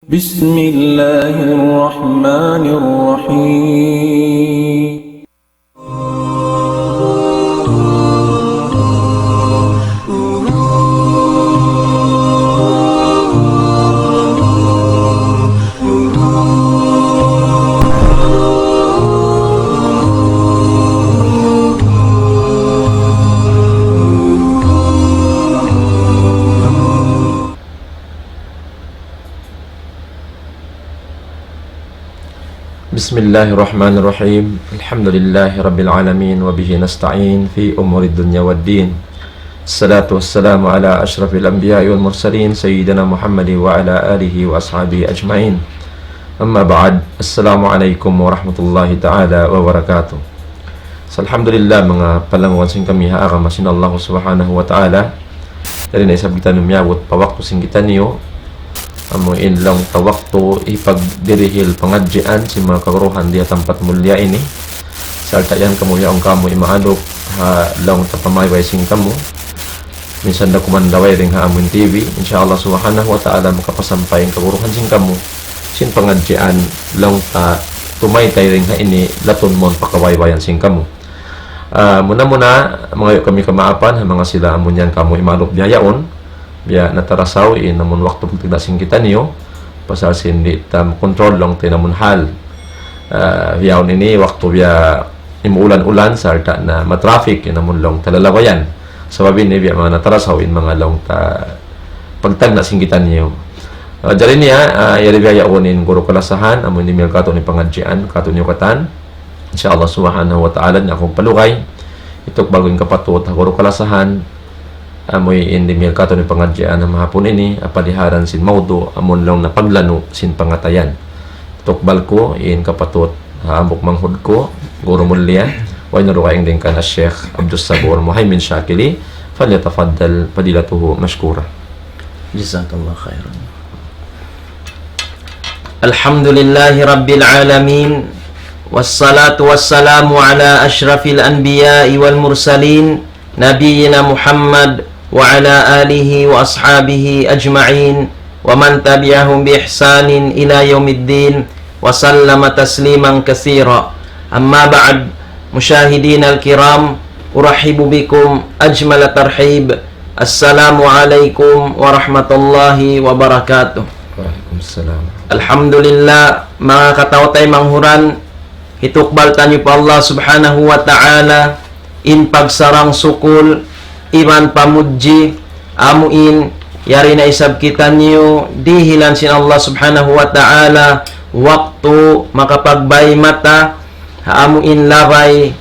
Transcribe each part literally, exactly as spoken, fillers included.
بسم الله الرحمن الرحيم. بسم الله الرحمن الرحيم. الحمد لله رب العالمين، وبه نستعين في أمور الدنيا والدين. الصلاة والسلام على أشرف الأنبياء والمرسلين، سيدنا محمد وعلى آله وأصحابه أجمعين. أما بعد، السلام عليكم ورحمة الله تعالى وبركاته. Sa alhamdulillah, manga palanguwan sin kami ha agama sin Allah Subhanahu wa Ta'ala. Yari na isab kitaniyu miyabut pa waktu sin kitaniyu. Amu in laung ta waktu hipagdirihil pangadjian sin manga kaguruhan di ha tampat mulia ini. Sarta' yan kamu yaun kamu imaalup ha laung ta pamaybay sin kamu. Minsan da kuman da way dayn ha amun T V. Insya Allah Subhanahu wa Ta'ala makapasampay in kaguruhan sin kamu sin pangadjian laung ta tumaytay dayn ha ini latun mawn pa kabaybayan sin kamu. Ah, muna-muna, mangayu' kami kamaapan ha manga sila amun yan kamu imaalup biya' yaun, biya' natarasaw in amun waktu pagtagna' sin kitaniyu, pasal sin di' ta makontrol laung ta in amun hal. Ah, biya' yaun ini waktu biya' imuulan-ulan sarta' na matraffic in amun laung ta lalabayan. Sabab ini biya' manga natarasaw in manga laung ta pagtagna' sin kitaniyu. Ah, jari niya, ah, yari biya' yaun in guru kalasahan, amun ini miyal katu' ni pangadjian, katu' niyu katan. Insya Allah Subhanahu wa Ta'ala, niya aku palugay. Itukbal ku in kapatut ha guru kalasahan, amu in di miyal katu' ni pangadjian ha mahapun ini, apaliharan sin mawdu', amun laung na paglanu' sin pangatayan. Tukbal ku in kapatut ha hambuuk manghud ku, guru mulia, way na dugaing dayn kan Sheikh Abdus Sabur Muhaymin Shakili, فليتفضل فضيلته مشكورا. جزاك الله خيرا. الحمد لله رب العالمين، والصلاة والسلام على أشرف الأنبياء والمرسلين، نبينا محمد وعلى آله وأصحابه أجمعين، ومن تبعهم بإحسان إلى يوم الدين، وسلم تسليما كثيرا. أما بعد، مشاهدينا الكرام، أرحب بكم أجمل ترحيب. السلام عليكم ورحمة الله وبركاته. Waalaikumsalam. Alhamdulillah, manga kataw-taymanghuran, hitukbal taniyu pa Allah Subhanahu wa Ta'ala in pagsarang-sukul iban pamudji, amu in yari na isab kitaniyu dihilan sin Allah Subhanahu wa Ta'ala waktu makapagbay mata ha amu in labay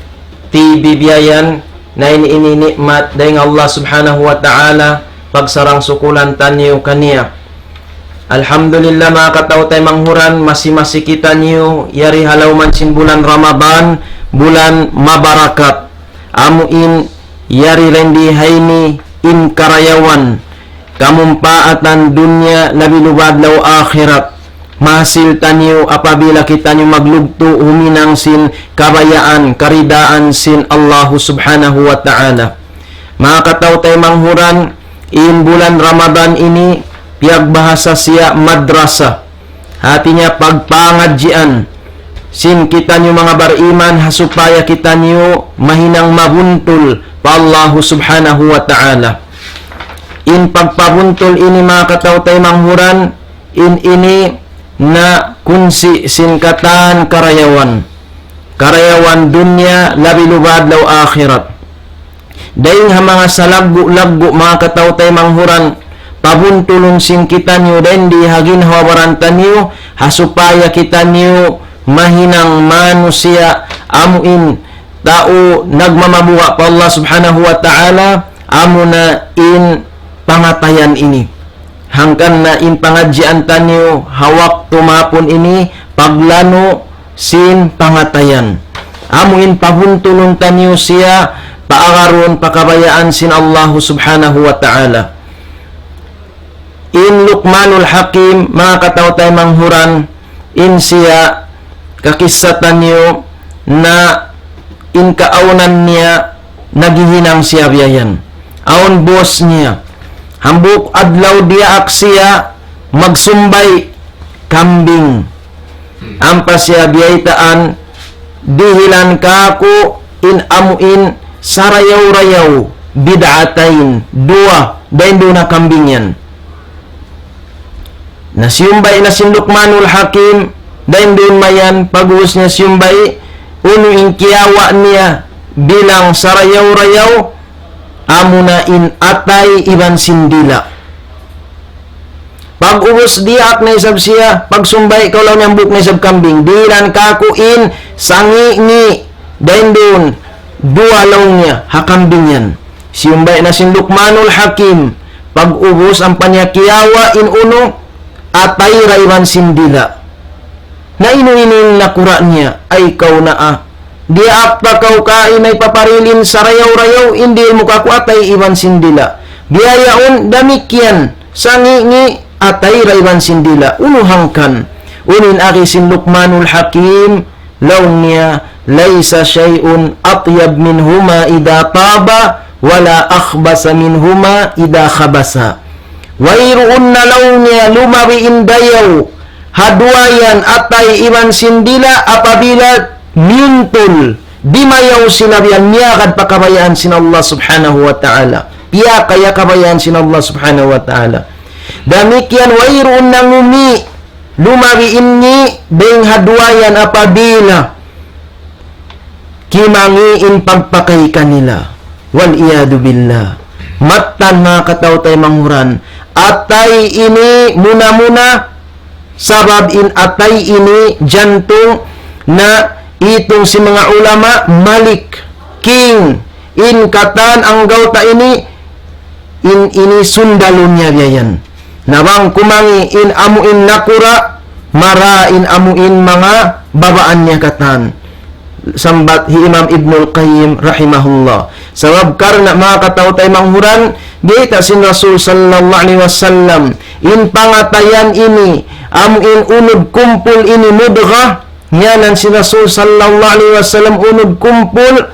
T V biya' yan, na ini, ini ni'mat dayn Allah Subhanahu wa Ta'ala, pagsarang-sukulan taniyu kaniya. Alhamdulillah, manga kataw-taymanghuran, masi-masi kitaniyu yari ha lawm sin bulan Ramadan, bulan mabarakat. Amu in yari rendi ha ini in karayawan, kamumpaatan dunya labi lubad law akhirat. Mahasil taniyu apabila kitaniyu maglugtu' huminang sin kabayaan, karidaan sin Allahu Subhanahu wa Ta'ala. Manga kataw-taymanghuran, in bulan Ramadan ini, piyagbahasa siya madrasa. Hati niya pagpangadjian sin kitaniyu manga bariman ha supaya kitaniyu mahinang mabuntul pa Allahu Subhanahu wa Ta'ala. In pagpabuntul ini, manga kataw-taymanghuran, in ini na kunsi sin katan karayawan. Karayawan dunya labi lubad law akhirat. Dayn ha manga salaggu'-laggu' manga kataw-taymanghuran, pabuntulun sin kitaniyu dayn di ha ginhawa-baran taniyu, ha supaya kitaniyu mahinang manusiya' amu in tau nagmamabuga' pa Allah Subhanahu wa Ta'ala, amu na in pangatayan ini. Hangkan na in pangadjian taniyu ha waktu mahapun ini, paglanu' sin pangatayan. Amu in pabuntulun taniyu siya paagarun pa kabayaan sin Allahu Subhanahu wa Ta'ala. In Luqmanul Hakim, manga kataw-taymanghuran, in siya kakissa taniyu na in kaawnan niya naghihinang siya biya' yan. Awn boss niya. Hambuuk adlaw diyaak siya magsumbay' kambing. Ampa siya biyaytaan, dihilan kāku' in amu in sarayaw-rayaw, bid'atayn, duwa, dayn duun na kambing yan. Na siyumbay' na sin Luqmanul Hakim, dayn duun mayan, pag'ubus niya siyumbay', unu in kiyawa' niya bilang sarayaw-rayaw, amuna in atay iban sin dila'. Pag'ubus diyaak na isab siya, pagsumbay' kaw laung niya hambuuk na isab kambing. Dihilan kāku' in sangi'-ngi', dayn duun, duwa laung niya, ha kambing yan. Siyumbay' na sin Luqmanul Hakim, pag'ubus ampa niya kiyawa' in unu, atay ra iban sin dila'. Na inu-inu in nakura' niya, ay kaw naa. Diyaak pa kaw kaina ipaparil in sarayaw-rayaw, in dihil mu kāku' atay iban sin dila'. Biya' yaun damikkiyan, sangi'-ngi' atay ra iban sin dila'. Unu hangkan? Unu in agi sin Luqmanul Hakim, laung niya, ليس شيء أطيب منهما إذا طاب ولا أخبث منهما إذا خبث. Wayruun na laung niya lumabi in dayaw ha duwa yan atay iban sin dila' apabila miyuntul, dimayaw sila biya' miyagad pa kabayaan sin Allah Subhanahu wa Ta'ala. Piyakaya kabayaan sin Allah Subhanahu wa Ta'ala. Damikkiyan wayruun na ngumi' lumabi in ngi' dayng ha duwa yan apabila kimangi' in pagpakay kanila. والعياذ بالله. Mattan manga kataw-taymanghuran. Atay ini muna-muna, sabab in atay ini jantung na itung sin manga ulama malik, king, in katan anggawta' ini, in ini sundalu niya biya' yan. Na bang kumangi' in amu in nakura', mara in amu in manga babaan niya katan. Sambat hi Imam Ibnul Qayyim rahimahullah. Sabab karna' manga kataw-taymanghuran, bayta' sin Rasul sallallahu alayhi wasallam, in pangatayan ini, amu in unud kumpul ini mudghah, ngiyanan sin Rasul sallallahu alayhi wasallam unud kumpul,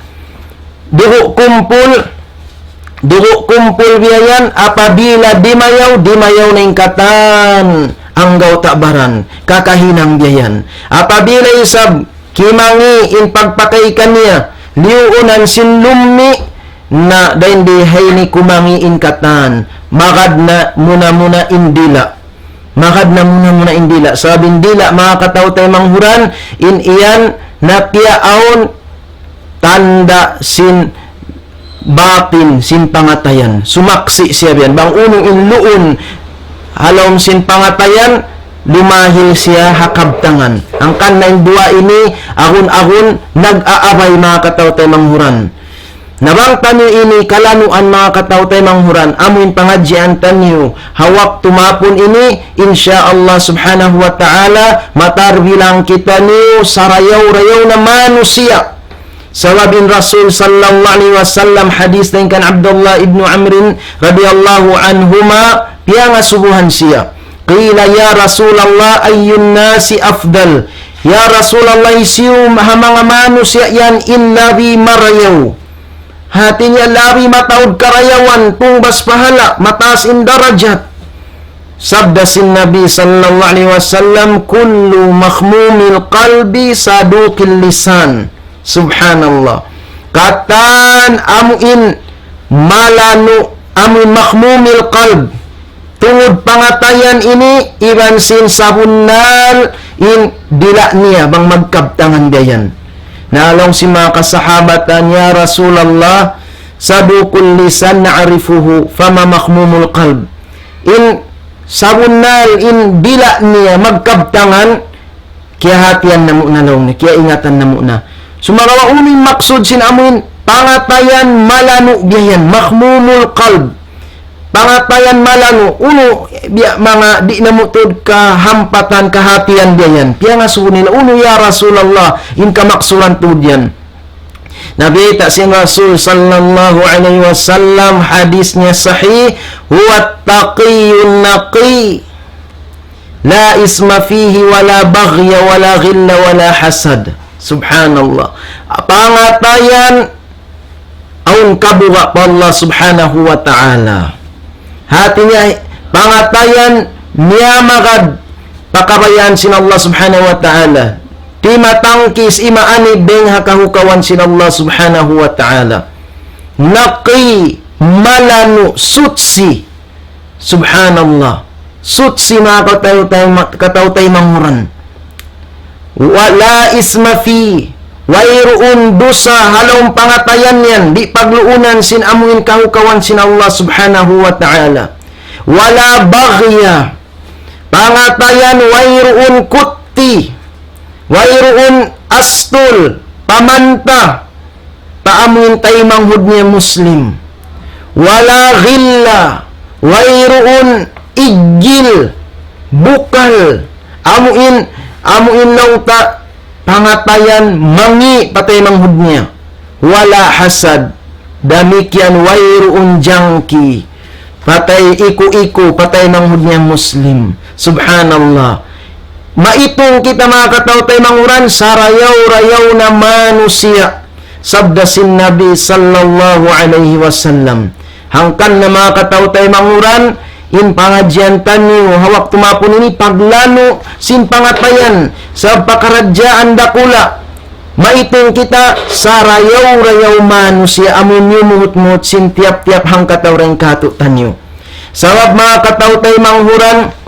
dugu' kumpul, dugu' kumpul biya' yan, apabila dimayaw, dimayaw na in katan anggawta' baran, kakahinang biya' yan. Apabila isab kimangi' in pagpakay kaniya, liyuunan sin lummi', na dayn di ha ini kumangi' in katan, magad na muna-muna in dila'. Magad na muna-muna in dila'. Sabab in dila', manga kataw-taymanghuran, in iyan na piyaawn tanda' sin batin sin pangatayan. Sumaksi' siya biyan. Bang unu in luun ha lawm sin pangatayan, lumahil siya ha kabtangan. Hangkan na in duwa ini, agun-agun, nag-aabay, manga kataw-taymanghuran. Na bang taniyu ini kalanuan, manga kataw-taymanghuran, amu in pangadjian taniyu ha waktu maapun ini, insya Allah subhanahu wa ta'ala, matarbilang kitaniyu sarayaw-rayaw na manusiya'. Sabab in Rasul sallallahu alayhi wasallam, hadis dayn kan Abdullah ibnu Amrin radiyallahu anhuma, piyangasubuhan siya. قيل يا رسول الله أي الناس أفضل؟ Ya Rasulullah, hisiyu ha manga manusiya' yan in labi marayaw? Hati niya labi mataud karayawan, tungbas pahala', mataas in darajat. Sabda sin Nabi sallallahu alayhi wasallam, كل مخموم القلب صدوق اللسان. Subhanallah. Katan amu in malanu', amu in makhmumil qalb. Tungud pangatayan ini iban sin sabunnal in dila' niya bang magkabtangan biya' yan. Na laung sin manga kasahabatan, "Ya Rasulullah, صدوق اللسان نعرفه، فما مخموم القلب؟" In sabunnal in dila' niya magkabtangan, kiyahatihan namu' na laung niya, kiyaingatan namu' na. Sumagawa' unu in maksud sin amu in pangatayan malanu' biya' yan, makhmumul qalb. Pangatayan malanu', unu biya' manga di' namu' tuud kahampatan, kahatihan biya' yan. Piyangasubu nila, unu ya Rasulullah, in kamaksuran tuud yan. Na bayta' sin Rasul sallallahu alayhi wasallam, hadis niya sahih, هو التقي النقي، لا إثم فيه ولا بغي ولا غل ولا حسد. Subhanallah. Pangatayan awn kabuga' pa Allah subhanahu wa ta'ala. Hati niya, pangatayan niya magad pa kabayaan sin Allah Subhanahu wa Ta'ala. Di' matangkis imaanib dayn ha kahukawan sin Allah Subhanahu wa Ta'ala. Naqi, malanu', suchi. Subhanallah. Suchi manga kataw-, kataw-, kataw-taymanghuran. ولا إثم فيه. Wayruun dusa ha lawm pangatayan yan, di' pagluunan sin amuin kahukawan sin Allah Subhanahu wa Ta'ala. ولا بغي. Pangatayan wayruun kutti, wayruun astul, pamanta, pa amuin taymanghud niya Muslim. ولا غل, wayruun iggil, bukal, amuin, amuin laung ta pangatayan mangi' pa taymanghud niya. ولا حسد, damikkiyan wayruun jangki pa tay iku-iku, pa taymanghud niya Muslim. Subhanallah. Maitung kita manga kataw-taymanghuran, sarayaw-rayaw na manusiya'. Sabda sin Nabi sallallahu alayhi wasallam. Hangkan na manga kataw-taymanghuran, in pangadjian taniyu, ha waktu maapun ini paglanu' sin pangatayan, sa pakaradjaan dakula'. Maitung kita sarayaw-rayaw manusiya' amun yumuhut-muhut sin tiyap-tiyap hangkatau dayn kātu'niyu. Sabab manga kataw-taymanghuran,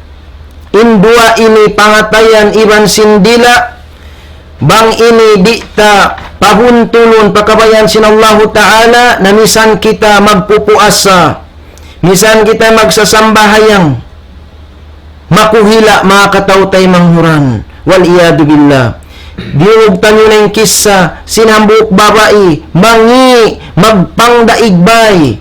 in duwa ini pangatayan iban sin dila', bang ini di' ta pabuntulun pa kabayaan sin Allahu Ta'ala, na misan kita magpupuasa, misan kita magsasambahayang, makuhila' manga kataw-taymanghuran. والعياذ بالله. Diyungug taniyu na in kissa sin hambuuk babai mangi' magpangdaig bay.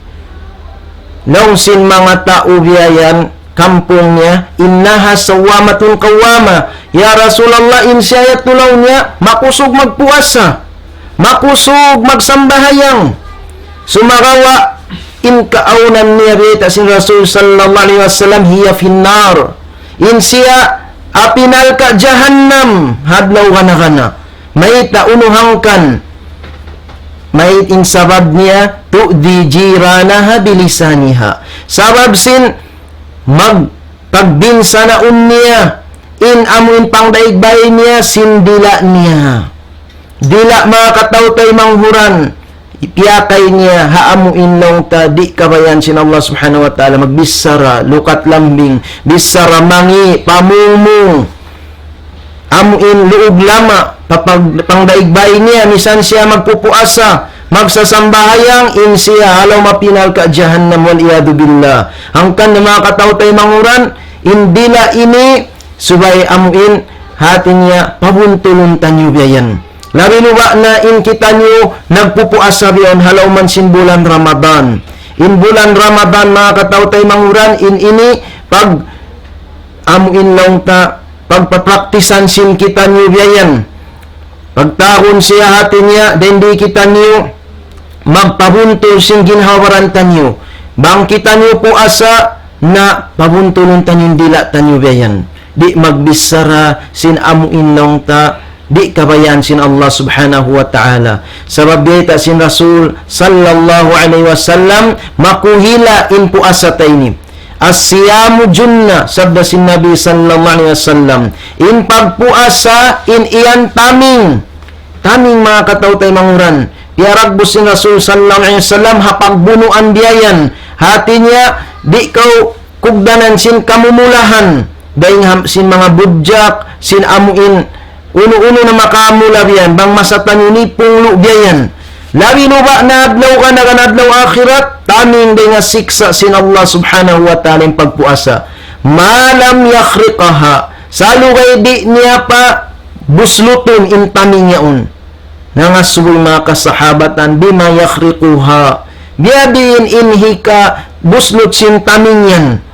Laung sin manga tau biya' yan, kampung niya, إنها صوامة قوامة. Ya Rasulullah, in siya yadtu laung niya makusug magpuasa, makusug magsambahayang. Sumagawa' in kaawnan niya, bayta' sin Rasul sallallahu alayhi wasallam, هي في النار. In siya api narka' jahannam ha adlaw gana-gana. Mayta', unu hangkan? Mayta' in sabab niya, تؤذي جيرانها بلسانها. Sabab sin magpagbinsanaan niya in amuin pangdaig bay niya sin dila' niya. Dila' manga kataw-taymanghuran, piyakay niya ha amuin laung ta di' kabayaan sin Allah Subhanahu wa Ta'ala, magbichara lukat lambing, bichara mangi', pamumung. Amuin luug lama', pa pag-, pangdaig bay niya, misan siya magpupuasa, magsasambahayang, in siya ha lawm api narka' jahannam, والعياذ بالله. Hangkan na manga kataw-taymanghuran, in dila' ini, subay amuin, hati niya, pabuntulun taniyu biya' yan. Labi luba' na in kitaniyu nagpupuasa biya' yan ha lawm sin bulan Ramadan. In bulan Ramadan, manga kataw-taymanghuran, in ini pag amuin laung ta pagpapraktisan sin kitaniyu biya' yan. Pagtawagun siya, hati niya, dayn di kitaniyu magpabuntul sin ginhawa-baran taniyu. Bang kitaniyu puasa, na pabuntulun taniyu in dila' taniyu biya' yan. Di' magbichara sin amuin laung ta di' kabayaan sin Allah Subhanahu wa Ta'ala. Sabab bayta' sin Rasul sallallahu alayhi wasallam, makuhila' in puasa ta ini. الصيام جنة, sabda sin Nabi sallallahu alayhi wasallam. In pagpuasa, in yan taming. Taming, manga kataw-taymanghuran. Piyaragbus sin Rasul sallallahu alayhi wasallam ha pagbunuan biya' yan. Hati niya, di' kaw kugdanan sin kamumulahan. Dayn ha, sin manga budjak, sin amuin unu-unu na makamula biya' yan, bang masa taniyu ini punglu' biya' yan. Labi luba' na adlaw gana-gana adlaw akhirat, taming dayn ha siksa' sin Allah Subhanahu wa Ta'ala in pagpuasa. ما لم يخرقها, salugay di' niya pa buslutun in taming yaun. Nangasubu in manga kasahabatan, بما يخرقها. Biya' diin in hikabuslut sin taming yan,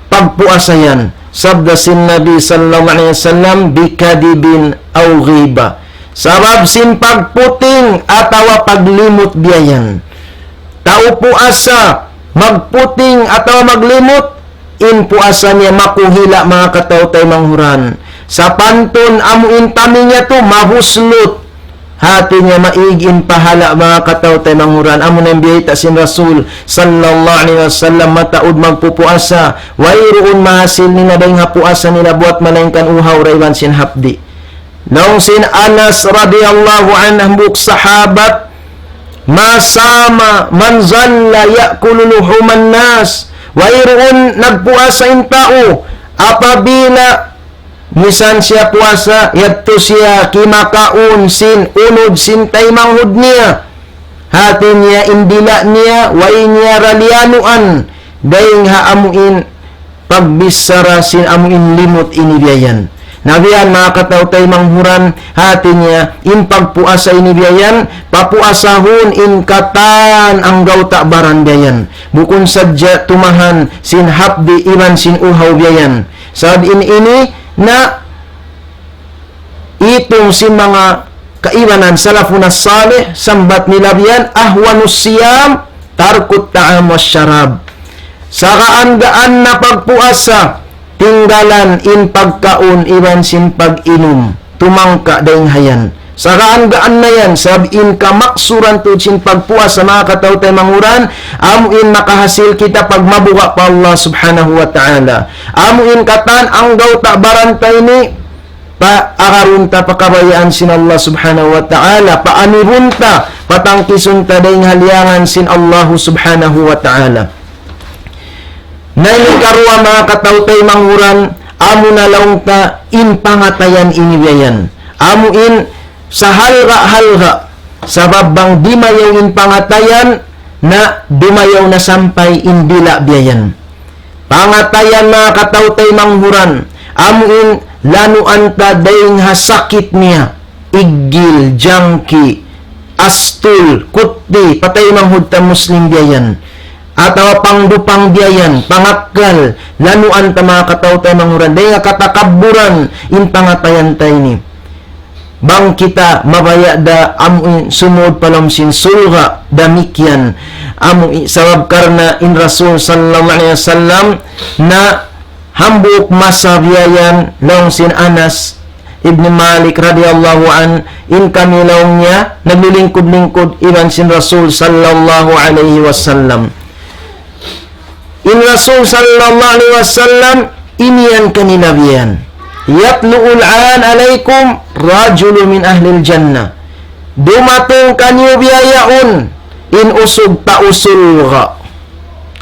pagpuasa yan. Sabda sin Nabi sallallahu alayhi wasallam, بكذب أو غيبة. Sabab sin pagputing atawa paglimut biya' yan. Tau puasa, magputing atawa maglimut, in puasa niya makuhila', manga kataw-taymanghuran. Sapantun amuin taming yadtu mabuslut. Hati niya maig in pahala' manga kataw-taymanghuran. Amu na in biyayta' sin Rasul sallallahu alayhi wasallam, mataud magpupuasa. Wayruun mahasil nila dayng ha puasa nila buwat malaingkan uhaw da iban sin hapdi'. Laung sin Anas radiyallahu anhu, hambuuk sahabat, ما صام من ظل يأكل لحوم الناس. Wayruun nagpuasa in tau apabila misan siya puasa, yadtu siya kimakaun sin unud sin taymanghud niya. Hati niya in dila' niya, way niya ra liyanuan dayng ha amu in pagbichara sin amu in limut ini biya' yan. Na biya' yan manga kataw-taymanghuran, hati niya in pagpuasa ini biya' yan, papuasahun in katan anggawta' baran biya' yan. Bukun sadja tumahan sin hapdi' iban sin uhaw biya' yan. Sabab in ini na itung sin manga kaibanan salafun as-salih, sambat nila biya' yan, أهون الصيام ترك الطعام والشراب. Sagaan-gaan na pagpuasa, tinggalan in pagkaun iban sin pag-inum. Tumangka dayng ha yan. Sagaan-gaan na yan, sabab in kamaksuran tuud sin pagpuasa, manga kataw-taymanghuran, amu in makahasil kita pagmabuga' pa Allah subhanahu wa ta'ala. Amu in katan anggawta' baran ta ini, pa-, agarun ta pa kabayaan sin Allah subhanahu wa ta'ala, paanibun ta, patangkisun ta dayng ha liyangan sin Allah subhanahu wa ta'ala. Na in hikaruwa manga kataw-taymanghuran, amu na laung ta in pangatayan ini biya' yan. Amu in sahalga'-halga', sabab bang dimayaw in pangatayan, na dumayaw na sampay in dila' biya' yan. Pangatayan manga kataw-taymanghuran, amu in lanuan ta dayng ha sakit niya, iggil, jangki, astul, kutti, pa taymanghud ta Muslim biya' yan. Atawa pangdupang biya' yan, pangakkal, lanuan ta manga kataw-taymanghuran, dayng ha katakabburan, in pangatayan ta ini. Bang kita mabaya' da amu in sumud pa lawm sin surga', damikkiyan. Amu i-, sabab karna' in Rasul sallallahu alayhi wasallam na hambuuk masa biya' yan laung sin Anas ibn Malik radiyallahu anhu, in kami laung niya naglilingkud-lingkud iban sin Rasul sallallahu alayhi wasallam. In Rasul sallallahu alayhi wasallam imiyan kanila biya' yan, يطلع الآن عليكم رجل من أهل الجنة. Dumatung kaniyu biya' yaun in usug tau surga'.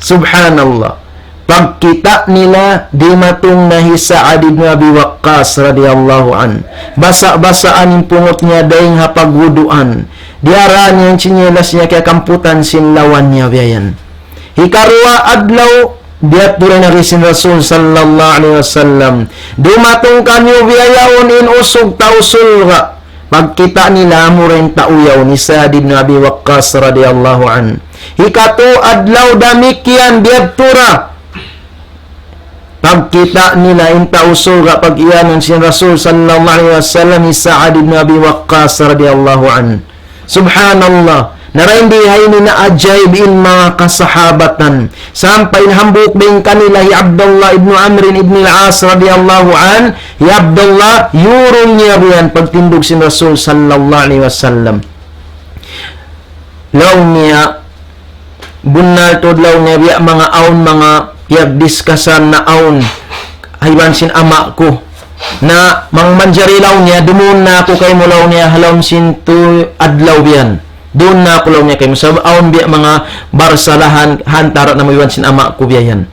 Subhanallah. Pagkita' nila, dimatung na hi Sa'ad ibn Abi Waqqas radiyallahu anhu. Basa'-basaan in pungut niya dayng ha pagwuduan. Diyarā niya in chinelas niya kiyakamputan sin lawan niya biya' yan. Hikaruwa adlaw, diyadtu da in agi sin Rasul sallallahu alayhi wasallam. Dumatung kaniyu biya' yaun in usug tau surga'. Pagkita' nila, amura in tau yaun, hi Sa'ad ibn Abi Waqqas radiyallahu anhu. Hikatu adlaw damikkiyan diyadtu da. Pagkita' nila in tau surga', pag-iyanun sin Rasul sallallahu alayhi wasallam hi Sa'ad ibn Abi Waqqas radiyallahu anhu. Subhanallah. Na dayn di ha ini naajaib in manga kasahabatan. Sampay in hambuuk dayn kanila hi Abdullah ibn Amr ibn al-As radiyallahu anhu. Hi Abdullah, yurul niya biya' yan pagtindug sin Rasul sallallahu alayhi wasallam. Laung niya, bunnal tuud laung niya, biya' manga awn manga piyagdiskasan na awn ha iban sin ama' ku. Na bang manjari laung niya, dumuun na aku kaymu laung niya, ha lawm sin tū adlaw biya' yan. Duun na aku laung niya kaymu. Sabab awn biya' manga barsalahan ha antara' namu' iban sin ama' ku biya' yan.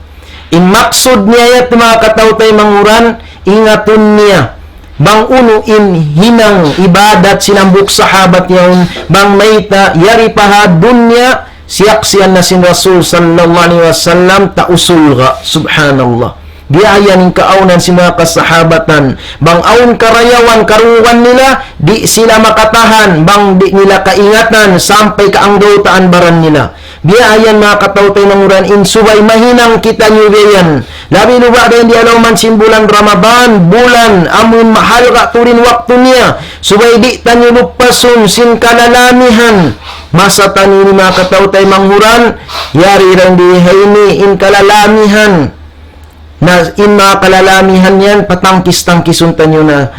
In maksud niya yadtu manga kataw-taymanghuran, ingatun niya bang unu in hinang ibadat sin hambuuk sahabat yaun, bang mayta' yari pa ha dunya, siyaksian na sin Rasul sallallahu alayhi wasallam tau surga'. Subhanallah. Biya' yan in kaawnan sin manga kasahabatan. Bang awn karayawan, karungugan nila, di' sila makatahan, bang di' nila kaingatan, sampay kaanggawtaan baran nila. Biya' yan manga kataw-taymanghuran in subay mahinang kitaniyu biya' yan. Labi luba' dayn di ha lawm sin bulan Ramadan, bulan amun mahalga' tuud in waktu niya. Subay di' taniyu lupasun sin kalalamihan. Masa taniyu ini manga kataw-taymanghuran, yari dayn di ha ini in kalalamihan. Na in manga kalalamihan yan, patangkis-tangkisun taniyu na.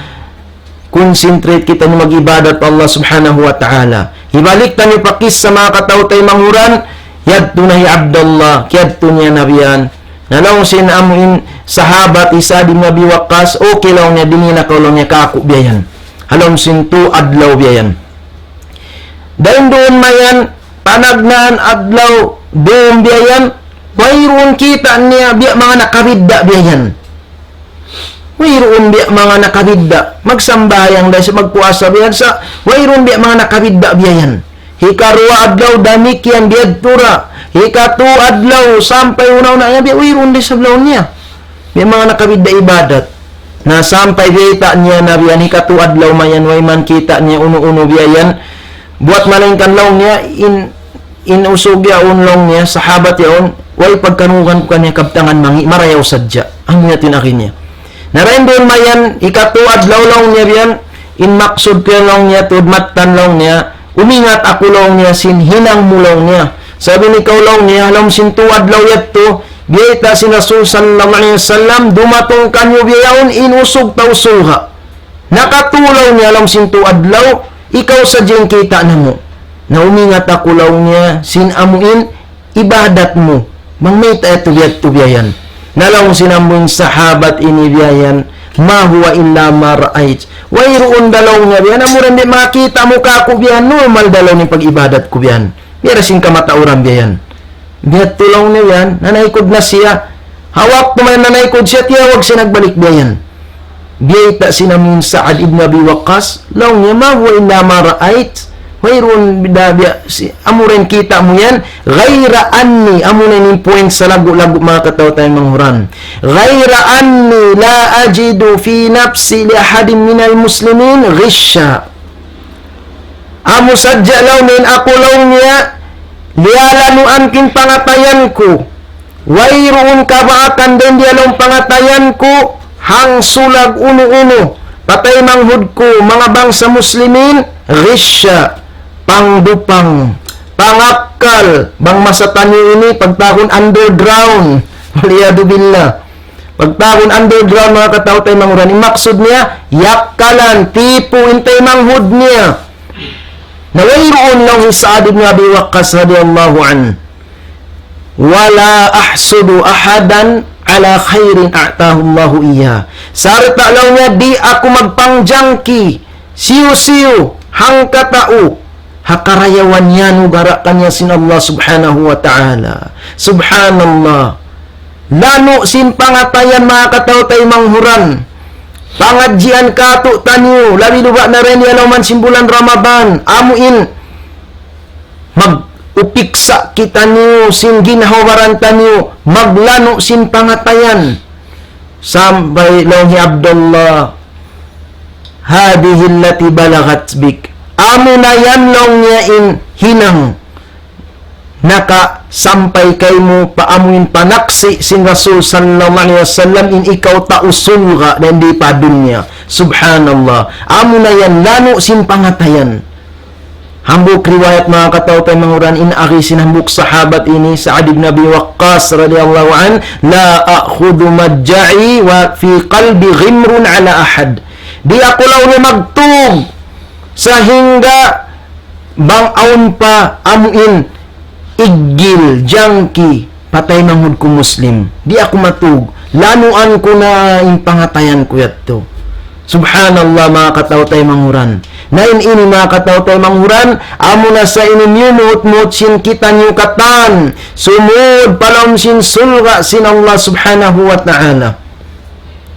concentrate kitaniyu mag-ibadat pa Allah Subhanahu wa Ta'ala. Hibalik taniyu pa kissa, manga kataw-taymanghuran, yadtu na hi Abdullah, kiyadtu niya na biya' yan. Na laung sin amu in sahabat hi Sa'd ibn Abi Waqqas, okay laung niya, dini na kaw laung niya kāku' biya' yan. Ha lawm sin tū adlaw biya' yan. Dayn duun mayan, panagnaan adlaw, duun biya' yan, wayruun kita' niya biya' manga nakabidda' biya' yan. Wayruun biya' manga nakabidda'. Magsambahayang da isab, magpuasa biya' sa, wayruun biya' manga nakabidda' biya' yan. Hikaruwa adlaw damikkiyan, biyadtu ra. Hikatū adlaw sampay huna-huna niya biya', wayruun da isab laung niya biya' manga nakabidda' ibadat. Na sampay biyayta' niya na biya' yan, hikatū adlaw mayan, way man kita' niya unu-unu biya' yan. Buwat malaingkan laung niya, in, in usug yaun laung niya, sahabat yaun, way pagkanugan ku kaniya kabtangan mangi', marayaw sadja. Amu yadtu in agi niya. Na dayn duun mayan, hikatū adlaw laung niya biya' yan, in maksud ku yan laung niya, tuud mattan laung niya, umingat aku laung niya sin hinang mu laung niya. Sabab in ikaw laung niya, ha lawm sin tū adlaw yadtu, biyayta' sin Rasul sallallahu alayhi wasallam, dumatung kaniyu biya' yaun in usug tau surga'. Nakatū laung niya ha lawm sin tū adlaw, ikaw sadja in kita' namu'. Na umingat aku laung niya sin amu in ibadat mu. Bang mayta' yadtu biya' yan. Na laung sin amu in sahabat ini biya' yan, ما هو إلا ما رأيت. Wayruun da laung niya biya' yan, amura in di' makakita' mu kāku' biya' yan, normal da laung in pag-ibadat ku biya' yan. Biya' da sin kamatauran biya' yan. Biyadtu laung niya yan, nanaykud na siya. Ha waktu mayan nanaykud siya, tiyawag siya nagbalik biya' yan. Biyayta' sin amu in Sa'd ibn Abi Waqqas, laung niya, ما هو إلا ما رأيت. Wayruun da biya' si, amura in kita' mu yan, غير أني, amu na in point sa lagu-lagu, manga kataw-taymanghuran. غير أني لا أجد في نفسي لأحد من المسلمين غشا. Amu sadja laung niya in aku laung niya, liyalanuan ku in pangatayan ku. Wayruun kabaakan dayn di ha lawm pangatayan ku, hangsulag unu-unu, pa taymanghud ku, manga bangsa Muslimin, غشا, pangdupang, pangakkal, bang masa taniyu ini, pagtawagun underground. والعياذ بالله. Pagtawagun underground, manga kataw-taymanghuran, in maksud niya, yakkalan, tipu in taymanghud niya. Na wayruun laung hi Sa'd ibn Abi Waqqas radiyallahu anhu, ولا أحسد أحدا على خير أعطاه الله إياه. Sarta' laung niya, di' aku magpangjangki, hisiyu-siyu, hangkatau, ha karayawan iyanugara' kaniya sin Allah Subhanahu wa Ta'ala. Subhanallah. Lanu' sin pangatayan, manga kataw-taymanghuran. Pangadjian kātu'niyu, labi-labi na dayn di ha lawm sin bulan Ramadan. Amu in, mag-upiksa kitaniyu sin ginhawa-baran taniyu, maglanu' sin pangatayan. Sampay laung hi Abdullah, هذه التي بلغت بك. Amu na yan laung niya in hinang nakasampay kaymu pa amu in panaksi' sin Rasul sallallahu alayhi wasallam in ikaw tau surga' dayn di pa dunya. Subhanallah. Amu na yan lanu' sin pangatayan. Hambuuk riwayat, manga kataw-taymanghuran, in agi sin hambuuk sahabat ini, Sa'd ibn Abi Waqqas radiyallahu anhu, لا أخذ مضجعي وفي قلبي غمر على أحد. Di' aku laung niya magtug sahingga bang awn pa amu in iggil, jangki, pa taymanghud ku Muslim. Di' aku matug. Lanuan ku na in pangatayan ku yadtu. Subhanallah, manga kataw-taymanghuran. Na in ini, manga kataw-taymanghuran, amu na sa ini miyumuhut-muhut sin kitaniyu katan. Sumud pa lawm sin surga' sin Allah Subhanahu wa Ta'ala.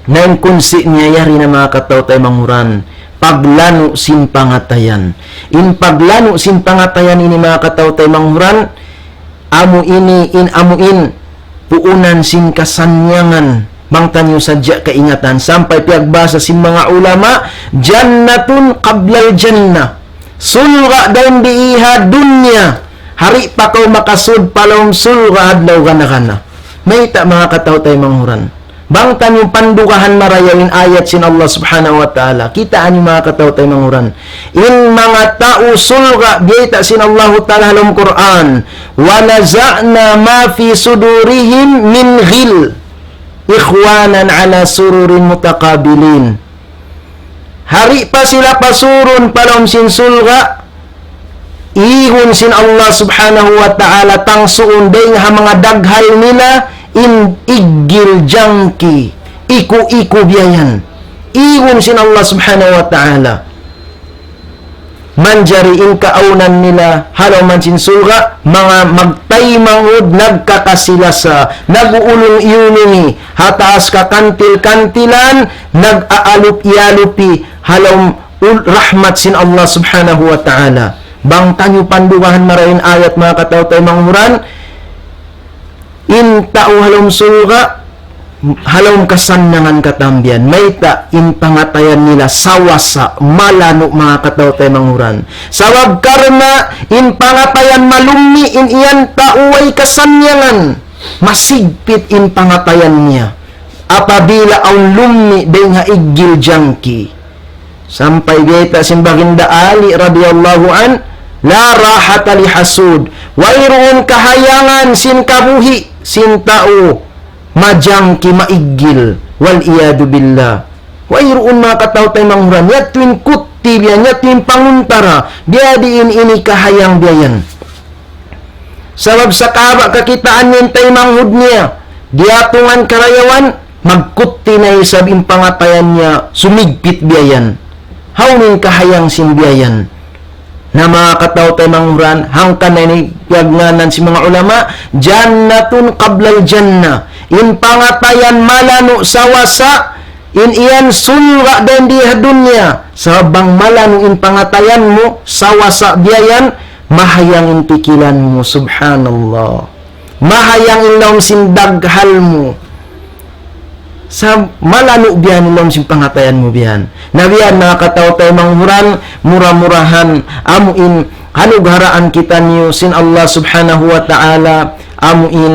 Na in kunsi' niya yari na, manga kataw-taymanghuran, paglanu' sin pangatayan. In paglanu' sin pangatayan ini, manga kataw-taymanghuran, amu ini, in amu in, puunan sin kasannyangan, bang taniyu sadja kaingatan, sampay piyagbasa sin manga ulama, جنة قبل الجنة. Surga' dayn di ha dunya, hari pa kaw makasud pa lawm surga' adlaw gana-gana. Mayta', manga kataw-taymanghuran? Bang taniyu pandugahan marayaw in ayat sin Allah Subhanahu wa Ta'ala. Kitaa niyu, manga kataw-taymanghuran. In manga tau surga', biyayta' sin Allahu Ta'ala ha lawm Qur'an, ونزعنا ما في صدورهم من غل إخوانا على سرر متقابلين. Hari pa sila pasurun pa lawm sin surga', igun sin Allah Subhanahu wa Ta'ala tangsuun dayn ha manga daghal nila in iggil jangki, iku-iku biya' yan. Igun sin Allah Subhanahu wa Ta'ala. Manjari in kaawnan nila ha lawm sin surga', manga magtaymanghud, nagkakasi-lasa, nag-uulung-iyulungi, ha taas kakantil-kantilan, nag-aalup-iyalupi, ha lawm ul-, rahmat sin Allah Subhanahu wa Ta'ala. Bang taniyu pandugahan marayaw in ayat, manga kataw-taymanghuran, in tau ha lawm surga', ha lawm kasannangan katan biya' yan. Mayta'? In pangatayan nila sawasa, malanu', manga kataw-taymanghuran. Sabab karna' in pangatayan malummi', in yan tau way kasannangan, masigpit in pangatayan niya. Apabila awn lummi' dayn ha iggil jangki. Sampay biyayta' sin Baginda Ali radiyallahu anhu, لا راحة لحسود. Wayruun kahayangan sin kabuhi' sin tau majangki, maiggil. والعياذ بالله. Wayruun, manga kataw-taymanghuran. Yadtu in kutti biya' yan, yadtu in panguntara. Biya' diin ini kahayang biya' yan. Sabab sakaba' kakitaan niya in taymanghud niya, diyatungan karayawan, magkutti na isab in pangatayan niya, sumigpit biya' yan. Hawnu in kahayang sin biya' yan? Na, manga kataw-taymanghuran, hangkan na ini piyagngānan sin manga ulama, جنة قبل الجنة. In pangatayan malanu' sawasa, in yan surga' dayn di ha dunya. Sabab bang malanu' in pangatayan mu, sawasa biya' yan, mahayang in pikilan mu, subhanallah. Mahayang in lawm sin daghal mu. Sa' malanu' biya' yan in lawm sin pangatayan mu biya' yan. Na biya' yan, manga kataw-taymanghuran, mura-murahan, amu in, hanugharaan kitaniyu sin Allah Subhanahu wa Ta'ala, amu in,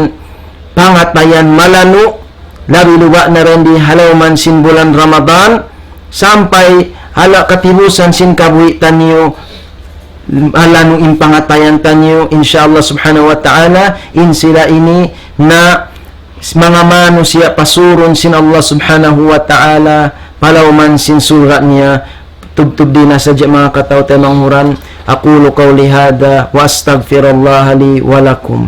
pangatayan malanu', labi-labi na dayn di ha lawm sin bulan Ramadan, sampay ha la-, katibusan sin kabuhi' taniyu, malanu' in pangatayan taniyu, insya Allah Subhanahu wa Ta'ala, in sila ini na manga manusiya' pasurun sin Allah Subhanahu wa Ta'ala, pa lawm sin surga' niya, tubtub di na sadja, manga kataw-taymanghuran. أقول قولي هذا وأستغفر الله لي ولكم.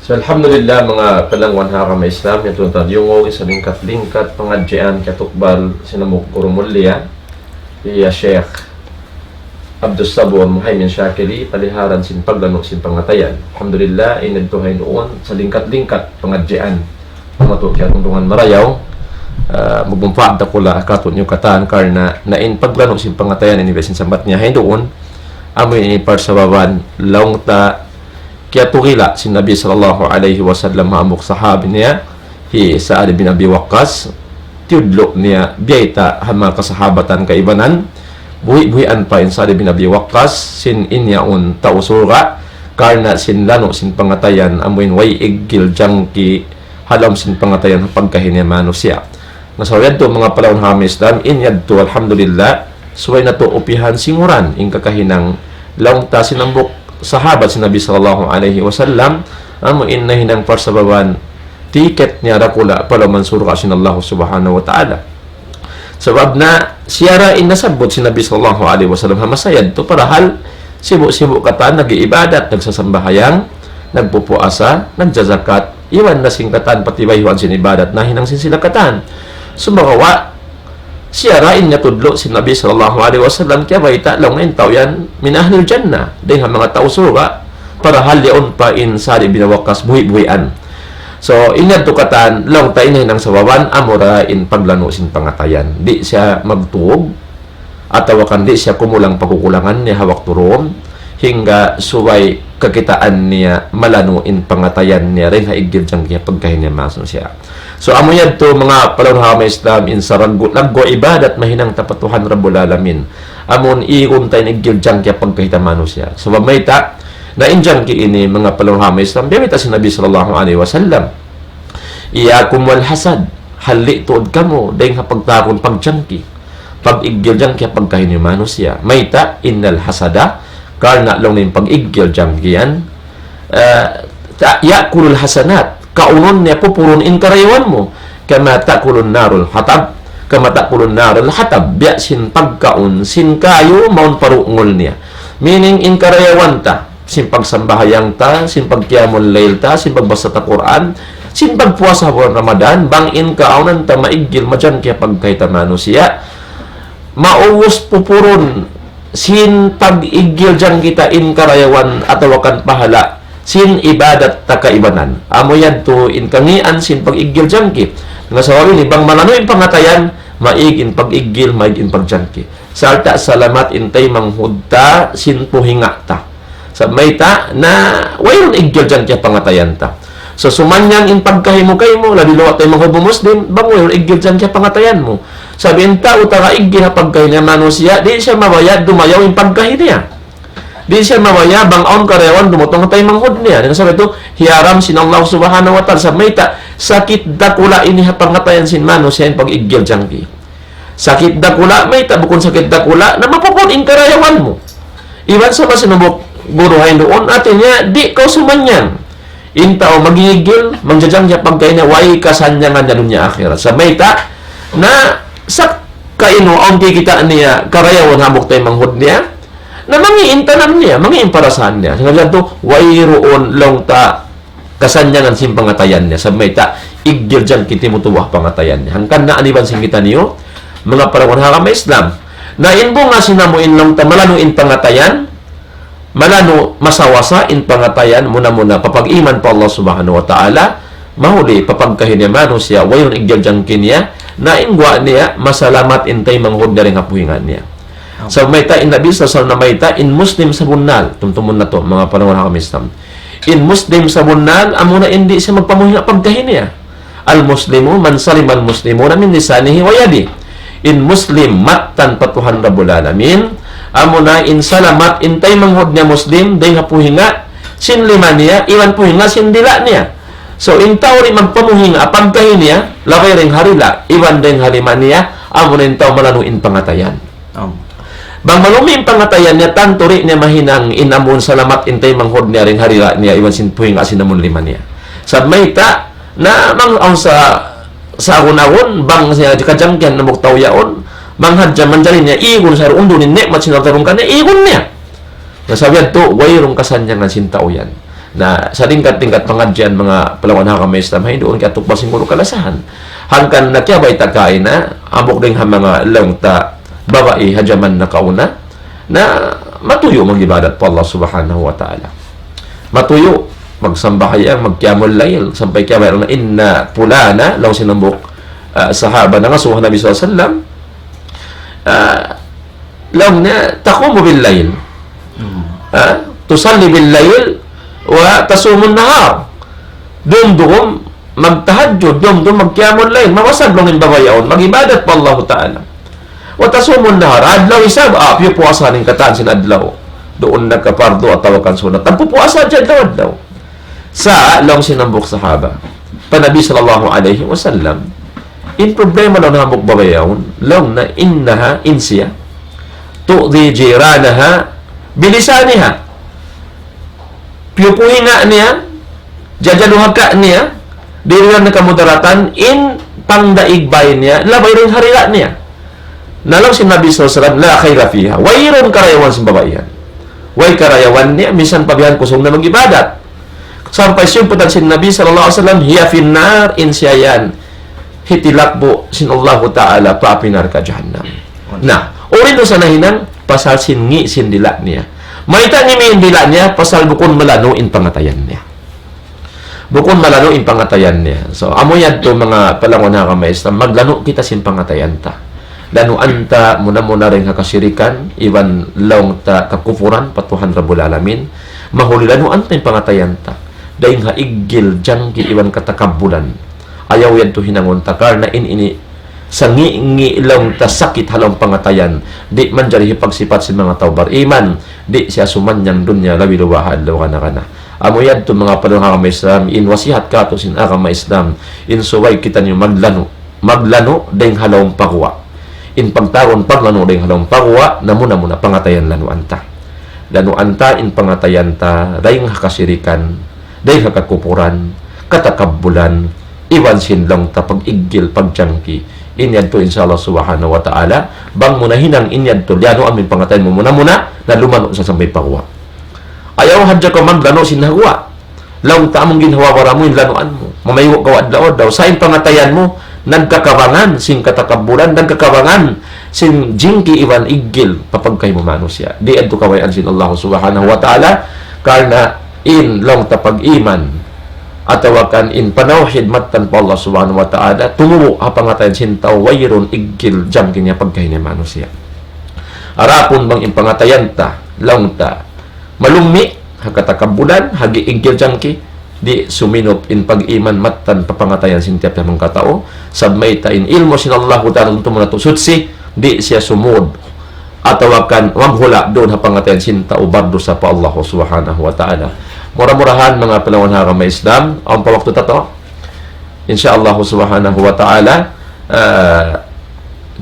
So, alhamdulillah, manga palangwan ha agama Islam, yadtu na ta diyungug sin lingkat-lingkat pangadjian kiyatukbal sin hambuuk guru mulia, hi Sheikh Abdus Sabur Muhaymin Shakili, paliharan sin paglanu' sin pangatayan. Alhamdulillah, in yadtu ha hinduun sin lingkat-lingkat pangadjian. Matu kiyarundungan marayaw, ah, magmumpaat dakula' katu'niyu katan karna' na in paglanu' sin pangatayan ini biya' sin sambat niya ha hinduun, amu ini parsababan laung ta kiyatugila' sin Nabi sallallahu alayhi wasallam ha hambuuk sahabi niya, hi Sa'ad bin Abi Waqqas, tiyudlu' niya biyayta' ha manga kasahabatan kaibanan, buhi'-buhian pa in Sa'ad bin Abi Waqqas, sin in yaun tau surga', karna' sin lanu' sin pangatayan, amu in way iggil jangki, ha lawm sin pangatayan ha pagkahi niya manusiya'. Na sa' yadtu manga palangwan ha agama Islam, in yadtu alhamdulillah, subay natu' upihan singuran, in kakahinang laung ta sin hambuuk sahabat sin Nabi sallallahu alayhi wasallam, amu in nahinang parsababan tiket niya dakula' pa lawm surga' sin Allah Subhanahu wa Ta'ala. Sabab na siya ra in nasabbut sin Nabi sallallahu alayhi wasallam ha masa yadtu, parahal sibu'-sibu' katan nag-iibadat, nagsasambahayang, nagpupuasa, nagjazakat, iban na sin katan patibayhuan sin ibadat nahinang sin sila katan. Sumagawa', siya ra in niyatudlu' sin Nabi sallallahu alayhi wasallam, kiyabayta' laung in tau yan من أهل الجنة, dayn ha manga tau surga', parahal yaun pa in Sa'ad bin Waqqas buhi'-buhian. So, in yadtu katan, laung ta in nahinang sababan, amura in paglanu' sin pangatayan. Di' siya magtug, atawa kan di' siya kumulang pa kukulangan niya ha waktu duun, hangga subay kakitaan niya malanu' in pangatayan niya dayn ha iggil jangki ha pagkahi niya manusiya'. So, amu yadtu manga palangwan ha agama Islam, in saraggu'-laggu' ibadat mahinang ta pa Tuhan Rabbul Alamin. Amu in igun ta in iggil jangki ha pagkahi ta manusiya'. Sabab mayta', na in jangki ini manga palangwan ha agama Islam, biya' bayta' sin Nabi sallallahu alayhi wasallam, إياكم والحسد, halli' tuud kamu dayn ha pagtawagun pagjangki, pag-iggil jangki ha pagkahi niyu manusiya'. Mayta', إن الحسد, karna' laung in pag-iggil jangki yan, eh, ta-, يأكل الحسنات, kaunun niya, pupurun in karayawan mu. كما تأكل النار الحطب, كما تأكل النار الحطب, biya' sin pagkaun sin kayu mawn pa rungul niya. Meaning, in karayawan ta, sin pagsambahayang ta, sin pagqiyamul layl ta, sin pagbasa ta Qur'an, sin pagpuasa bulan Ramadan, bang in kaawnan ta maiggil, majangki ha pagkahi ta manusiya', maubus pupurun sin pag-iggil jangki ta in karayawan atawa kan pahala' sin ibadat ta kaibanan. Amu yadtu in kangian sin pag-iggil jangki. Nga sabab ini, bang malanu' in pangatayan, maig in pag-iggil, maig in pagjangki. Sarta' salamat in taymanghud ta sin puhinga' ta. Sa' mayta', na wayruun iggil jangki ha pangatayan ta. So, sumannang in pagkahi mu kaymu, labi luwa' taymanghud mu Muslim, bang wayruun iggil jangki ha pangatayan mu. Sabab in tau taga iggil ha pagkahi niya manusiya', di' siya mabaya' dumayaw in pagkahi niya. Di' siya mabaya' bang awn karayawan dumutung ha taymanghud niya. Dayn ha sabab yadtu, hiyaram sin Allah Subhanahu wa Ta'ala. Sa' mayta', sakit dakula' ini ha pangatayan sin manusiya' in pag-iggil jangki. Sakit dakula', mayta' bukun sakit dakula', na mapupun in karayawan mu. Iban sa' masi nubuk guru hain duun, hati niya, di' kaw sumannang. In tau mag-iggil, mangjajangki ha pagkahi niya, way kasannangan niya dunya akhirat. Sa' mayta', na sa' kainu awn kikita' niya, karayawan hambuuk taymanghud niya, na mangi' in tanam niya, mangi' in parasahan niya. Sabab yadtu, wayruun laung ta kasannangan sin pangatayan niya. Sabab mayta', iggil jangki timutubu' ha pangatayan niya. Hangkan na aniban sin kitaniyu, manga palangga' ha agama Islam. Na in bunga sin amu in laung ta malanu' in pangatayan, malanu' masawasa in pangatayan, muna-muna papag-iman pa Allah Subhanahu wa Ta'ala, mahuli papagkahi niya manusiya', wayruun iggil jangki niya, na in guwa' niya, masalamat in taymanghud niya dayn ha puhinga' niya. Sabab mayta' in Nabi sallallahu alayhi wasallam namayta', in Muslim sabunnal, tumtumun natu', manga palangga' ha agama Islam. In Muslim sabunnal, amuna in di' siya magpamuhinga' pagkahi niya. المسلم من سلم المسلمون من لسانه ويده. In Muslim mattan pa Tuhan Rabbul Alamin, amuna in salamat in taymanghud niya Muslim, dayn ha puhinga' sin lima niya, iban puhinga' sin dila' niya. So, in tau di' magpamuhinga' pagkahi niya, labay dayn ha dila', iban dayn ha lima niya, amuna in tau malanu' in pangatayan. Bang malanu' in pangatayan niya, tantu di' niya mahinang in amun salamat in taymanghud niya dayn ha dila' niya, iban sin puhinga' sin amun lima niya. Sabab mayta', na bang awn sa, sa agun-agun, bang siya kajangkihan hambuuk tau yaun, bang hadja manjari niya, igun sa undun in ni'mat sin Allah Ta'ala kaniya, igun niya. Na sabab yadtu, wayruun kasannangan sin tau yan. Na, sa tingkat-tingkat pangadjian manga palangga' ha agama Islam, hain duun kiyatukbal sin guru kalasahan. Hangkan na kiyabayta' kaina, hambuuk dayn ha manga laung ta babai ha jaman nakauna, na matuyu' mag-ibadat pa Allah Subhanahu wa Ta'ala. Matuyu' magsambahayang, magqiyamul layl, sampay kiyabayta' na, inna pulana, laung sin hambuuk, ah, sahaba nangasubu ha Nabi sallallahu alayhi wasallam, ah, laung niya, تقوم بالليل. Hmm. Ah, تصلي بالليل وتصوم النهار. Dumdum magtahajjud, dumdum magqiyamul layl, mawasag laung in babai yaun, mag-ibadat pa Allahu Ta'ala. وتصوم النهار, adlaw isab, ah, piyupuasa in katan sin adlaw. Duun na ka pardu atawa kan sunat. Nagpupuasa hadja adlaw-adlaw. Sa' laung sin hambuuk sahaba pa Nabi sallallahu alayhi wasallam, in problema laung hambuuk babai yaun, laung niya إنها, in siya, تؤذي جيرانها بلسانها. Piyupuhinga' niya, jajaluhaka niya, diriran na kamudaratan, in pangdaig bay niya, labay dayn ha dila' niya. Na laung sin Nabi sallallahu alayhi wasallam, لا خير فيها. Wayruun karayawan sin babai yan. Way karayawan niya, minsan pa bihan kusug na mag-ibadat. Sampay siyumputan sin Nabi sallallahu alayhi wasallam, هي في النار, in siya yan hitilakbu' sin Allahu Ta'ala pa api narka' jahannam. Na, unu in dusa nahinang, pasal sin ngi' sin dila' niya. Mayta' ngi' in dila' niya, pasal bukun malanu' in pangatayan niya. Bukun malanu' in pangatayan niya. So, amu yadtu manga palangga' ha agama Islam, maglanu' kita sin pangatayan ta. Lanuan ta muna-muna dayn ha kasirikan, iban laung ta kakupuran, pa Tuhan Rabbul Alamin. Mahuli lanuan ta in pangatayan ta dayn ha iggil, jangki, iban katakabbulan. Ayaw yadtu hinangun ta, karna' in ini sangi'-ngi' laung ta sakit ha lawm pangatayan, di' manjari hipagsipat sin manga tau bariman, di' siya sumannang dunya labi luba ha adlaw kana-kana. Amu yadtu manga palangga' ha agama Islam, in wasihat katu' sin agama Islam, in subay kitaniyu maglanu', maglanu' dayn ha lawm paguwa'. In pagtawagun paglanu' dayn ha lawm paguwa', na muna-muna pangatayan lanuan ta. Lanuan ta in pangatayan ta, dayn ha kasirikan, dayn ha kakupuran, katakabbulan, iban sin laung ta pag-iggil, pagjangki, In yadtu, insya Allah subhanahu wa ta'ala, bang mu nahinang in yadtu, liyanuan mu in pangatayan mu muna-muna, na lumanu' sa sampay pa guwa'. Ayaw hadja kaw maglanu' sin ha guwa'. Laung ta amu in ginhawa-baran mu, in lanuan mu. Mamaygu' kaw adlaw-adlaw. Sa' in pangatayan mu, nagkakabangan sin katakabbulan, nagkakabangan sin jingki iban iggil, pa pagkahi mu manusiya'. Di' yadtu kabayaan sin Allah subhanahu wa ta'ala, karna' in laung ta pag-iman, atawa kan in panawhid mattan pa Allah subhanahu wa ta'ala, tumubu' ha pangatayan sin tau, wayruun iggil jangki niya pagkahi niya manusiya'. Adapun bang in pangatayan ta, laung ta, malummi', ha katakabbulan, ha gi-, iggil jangki, di' suminup in pag-iman mattan pa pangatayan sin tiyap-tiyap hangkatau, sabab mayta' in ilmu' sin Allahu ta'ala tuntumun natu' suchi, di' siya sumud, atawa kan maghula' duun ha pangatayan sin tau bardusa pa Allah subhanahu wa ta'ala. Mura-murahan, manga palangga' ha agama Islam, awn pa waktu ta tu. Insya Allah subhanahu wa ta'ala, ah,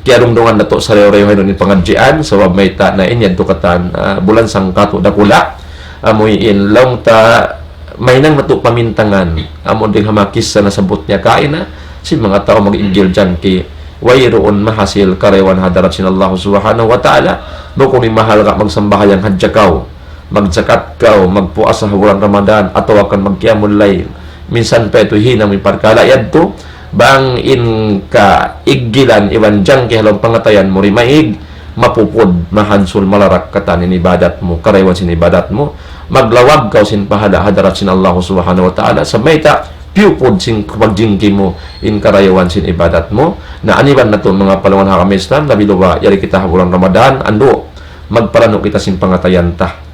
kiyarungdungan natu' sarayaw-rayaw ini pangadjian, sabab mayta' na in yadtu katan, ah, bulan sangkatu dakula', amu in laung ta mahinang natu' pamintangan, amu in ha manga kissa nasabbut niya kaina, sin manga tau mag-iggil jangki, wayruun mahasil karayawan ha hadarat sin Allah subhanahu wa ta'ala, bukun in mahalga' magsambahayang hadja kaw, magjakat kaw, magpuasa ha bulan Ramadan, atawa kan magqiyamul layl. Minsan pa yadtu hinang mu in parkala' yadtu, bang in kaiggilan iban jangki ha lawm pangatayan mu di' maig, mapupud, mahansul, malarak katan in ibadat mu, karayawan sin ibadat mu, maglawag kaw sin pahala' ha hadarat sin Allah subhanahu wa ta'ala, sabab mayta' piyupud sin pagjingki mu, in karayawan sin ibadat mu. Na aniban natu' manga palangga' ha agama Islam, labi-labi yari kita ha bulan Ramadan, andu', magpalanu' kita sin pangatayan ta.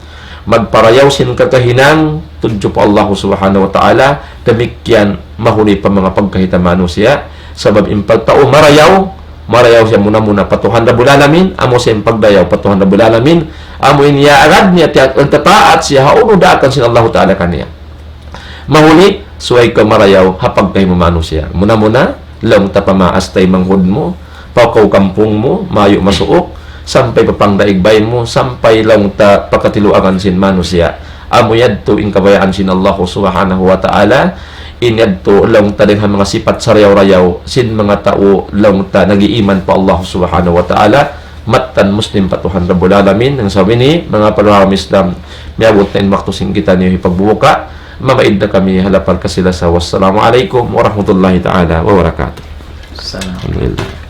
Magparayaw sin kakahinang tudju pa Allah subhanahu wa ta'ala, damikkiyan mahuli pa manga pagkahi ta manusiya', sabab in pagtau marayaw, marayaw siya muna-muna pa Tuhan Rabbul Alamin, amu siya in pagdayaw pa Tuhan Rabbul Alamin, amu in iyaagad niya tiya-, in tataat siya ha unu daakan sin Allah ta'ala kaniya. Mahuli, subay kaw marayaw ha pagkahi mu manusiya'. Muna-muna, laung ta pa maas taymanghud mu, pa kaw kampung mu, mayu' masuuk, sampay pa pangdaig bay mu, sampay laung ta pa katiluagan sin manusiya'. Amu yadtu in kabayaan sin Allah subhanahu wa ta'ala, in yadtu laung ta dayn ha manga sipat sarayaw-rayaw, sin manga tau laung ta nag-iiman pa Allah subhanahu wa ta'ala, mattan Muslim pa Tuhan Rabbul Alamin. Hangkan sa ini, manga palangga' Islam, miyabut na in waktu sin kitaniyu hipagbubuka, mamaid na kami ha lapal kasilasa. Wassalamu alaykum warahmatullahi ta'ala wabarakatuh. Salam. Alhamdulillah.